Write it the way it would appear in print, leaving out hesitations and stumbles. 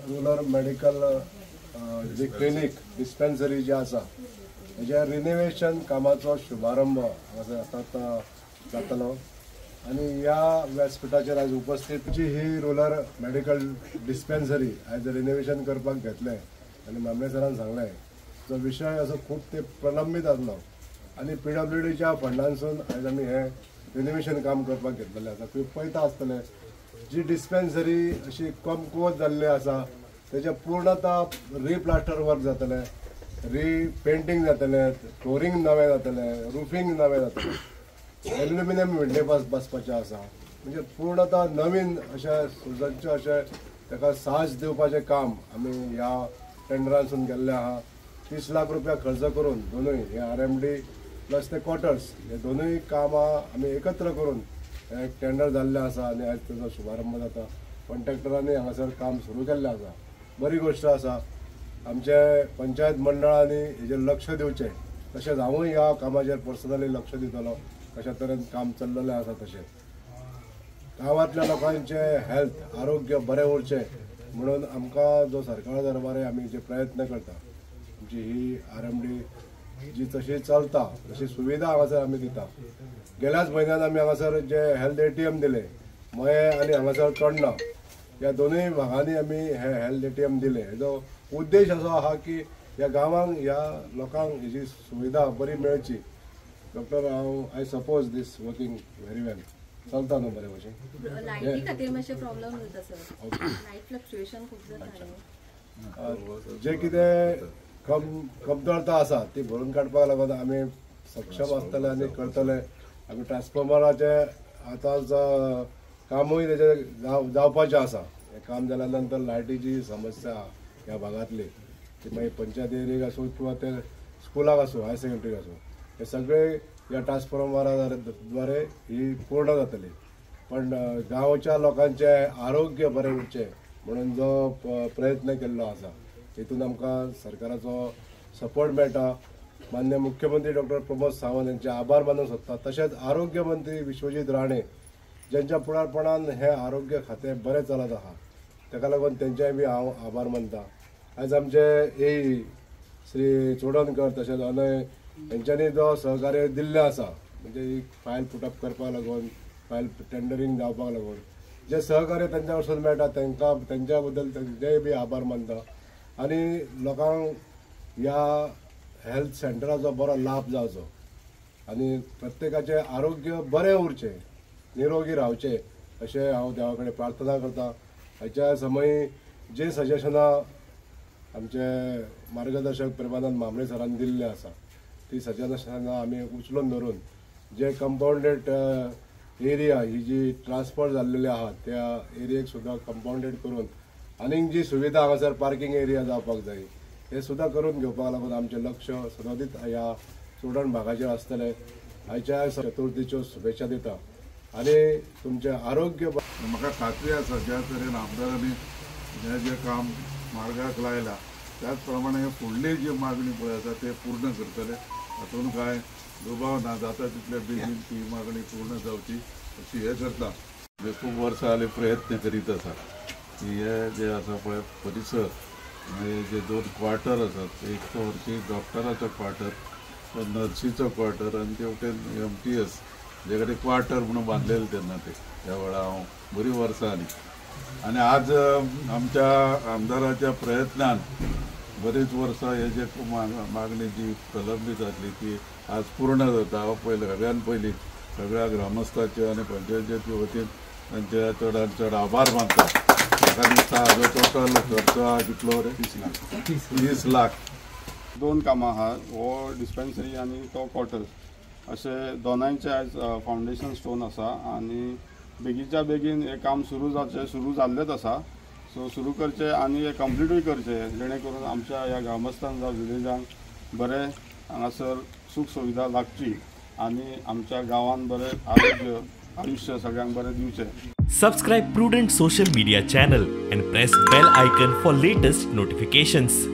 Rural medical जी clinic dispensary जी आसा हेज्या रिनोवेशन कामाचो शुभारंभ हांगासर आतां जातलो आनी ह्या व्यासपीठाचेर आयज उपस्थित जी ही रुरल मेडिकल डिस्पेन्सरी आयज रिनोवेशन करपाक घेतलें आनी मामले सरान सांगलें जो विशय असो खूब ते प्रलंबीत आसलो आनी पीडब्ल्यूडीच्या फंडांसून आयज आमी हें रिनोवेशन काम करपाक घेतलेलें आसा. तुमी पळयता आसतले जी डिस्पेन्सरी अशी कमकुवत जाल्ली आसा तेजें पूर्णता रिप्लास्टर वर्क जातलें, रिपेंटींग जातलें, फ्लोरींग नवें जातलें, रुफींग नवें जातलें, एल्युमिनियम विंडे बसपाचें आसा. म्हणजे पूर्णता नवीन अशें सुसज्ज अशें ताका साज दिवपाचें काम आमी ह्या टेंडरांसून केल्लें आहा. 30 लाख रुपया खर्च करून दोनूय हे RMD plus ते क्वॉर्टर्स हे दोनूय कामां आमी एकत्र करून एक टेंडर जाल्लें आसा आनी आयज ताजो शुभारंभ जाता. कॉन्ट्रॅक्टरांनी हांगासर काम सुरू केल्लें आसा. बरी गोश्ट आसा. आमचे पंचायत मंडळांनी हेजेर लक्ष दिवचें, तशेंच हांवूय ह्या कामाचेर पर्सनली लक्ष दितलो कशा तरेन काम चल्लेलें आसा. तशें गांवांतल्या लोकांचें हेल्थ आरोग्य बरें उरचें म्हणून आमकां जो सरकार दरबारे आमी जे प्रयत्न करता, आमची ही RMD जी तशी चलता तशी सुविधा हांगासर आमी दिता. गेल्याच म्हयन्यान आमी हांगासर जे हेल्थ ATM दिले मयें आनी हांगासर चोडणा ह्या दोनूय भागांनी आमी हे हेल्थ ATM दिले. हेजो उद्देश असो आहा की ह्या गांवांक ह्या लोकांक हेजी सुविधा बरी मेळची. डॉक्टर हांव I suppose this working very well चलता न्हू बरे भशेन? लायटी खातीर मातशें प्रॉब्लम जाता सर, लायट फ्लक्चुएशन खूब जाता. जे कितें कमतरता आसा ती भरून काडपाक लागून आमी सक्षम आसतले आनी करतले. आमी ट्रान्सफॉर्मराचें आतां कामूय तेजें जावपाचें आसा. हें काम जाल्या नंतर लायटीची समस्या ह्या भागांतली ती मागीर पंचायत एरियेक आसूं किंवा ते स्कुलाक आसूं, हायर सेकंडरीक आसूं, हे सगळे ह्या ट्रान्सफॉर्मरा द्वारे ही पूर्ण जातली. पण गांवच्या लोकांचें आरोग्य बरें उरचें म्हणून जो प्रयत्न केल्लो आसा हेतून आमकां सरकाराचो सपोर्ट मेळटा. मान्य मुख्यमंत्री डॉक्टर प्रमोद सावंत यांचे आभार मानूंक सोदता. तशेंच आरोग्य मंत्री विश्वजीत राणे ज्यांच्या फुडारपणान हें आरोग्य खातें बरें चलत आहा ताका लागून तेंचेय बी हांव आभार मानता. आयज आमचे AE Shri Chodankar तशेंच अनय हेंच्यांनी जो सहकार्य दिल्लें आसा म्हणजे ही फायल पुटअप करपाक लागून, फायल टेंडरींग जावपाक लागून जे सहकार्य तेंच्या कडसून मेळटा तांकां तेंच्या बद्दल तेंचेय बी आभार मानता. आनी लोकांक ह्या हेल्थ सेंटराचो बरो लाभ जावचो आनी प्रत्येकाचें आरोग्य बरें उरचें, निरोगी रावचें अशें हांव देवा कडेन प्रार्थना करता. हाच्या समय जे सजेशनां आमचे मार्गदर्शक प्रेमानंद म्हांबरे सरान दिल्लें आसा ती सजेशनां आमी उचलून धरून जे कंपावंडेड एरिया ही जी ट्रान्सफर जाल्लेली आहा त्या एरियेक सुद्दां कंपावंडेड करून आनीक जी सुविधा हांगासर पार्किंग एरिया जावपाक जाय हे सुद्दां करून घेवपाक लागून आमचें लक्ष सदोदीत ह्या चोडण भागाचेर आसतलें. आयच्या चतुर्थीच्यो शुभेच्छा दिता आनी तुमचें आरोग्य. म्हाका खात्री आसा ज्या तरेन आमदारांनी हें जें काम मार्गाक लायलां त्याच प्रमाणे फुडली जी मागणी पळय आसा ते पूर्ण करतले, हातूंत कांय दुबाव ना. जाता तितले बेगीन ती मागणी पूर्ण जावची अशी हें करता. खूब वर्सां जाली प्रयत्न करीत आसा की हे जे आसा पळय परिसर म्हणजे जे 2 क्वार्टर आसात, एक तो हरशी डॉक्टराचो क्वार्टर, तो नर्सीचो क्वार्टर आनी ते वटेन MTS जे कडेन क्वार्टर म्हणून बांदलेले तेन्ना ते त्या वेळार हांव बरीं वर्सां जालीं. आनी आज आमच्या आमदाराच्या प्रयत्नान बरीच वर्सां हे जे मागणी जी प्रलंबीत आसली ती आज पूर्ण जाता. हांव पयलीं सगळ्यान पयलीं सगळ्या ग्रामस्थाचे आनी पंचायतीचे वतीन तांचे चडान चड आभार मानता. म्हाका दिसता हाजो टोटल खर्च आहा कितलो रे? 30 लाख. 2 कामां आहा, हो डिस्पेन्सरी आनी तो क्वॉर्टर्स अशें दोनांयचे आयज फावंडेशन स्टोन आसा आनी बेगीच्या बेगीन हें काम सुरू जावचें, सुरू जाल्लेंच आसा. सो सुरू करचें आनी हें कंप्लिटूय करचें जेणे करून आमच्या ह्या ग्रामस्थांक जावं विलेजांक बरें हांगासर सूख सुविधा लागची आनी आमच्या गांवांत बरें आरोग्य आयुश्य सगळ्यांक बरें दिवचें. Subscribe Prudent social media channel and press bell icon for latest notifications.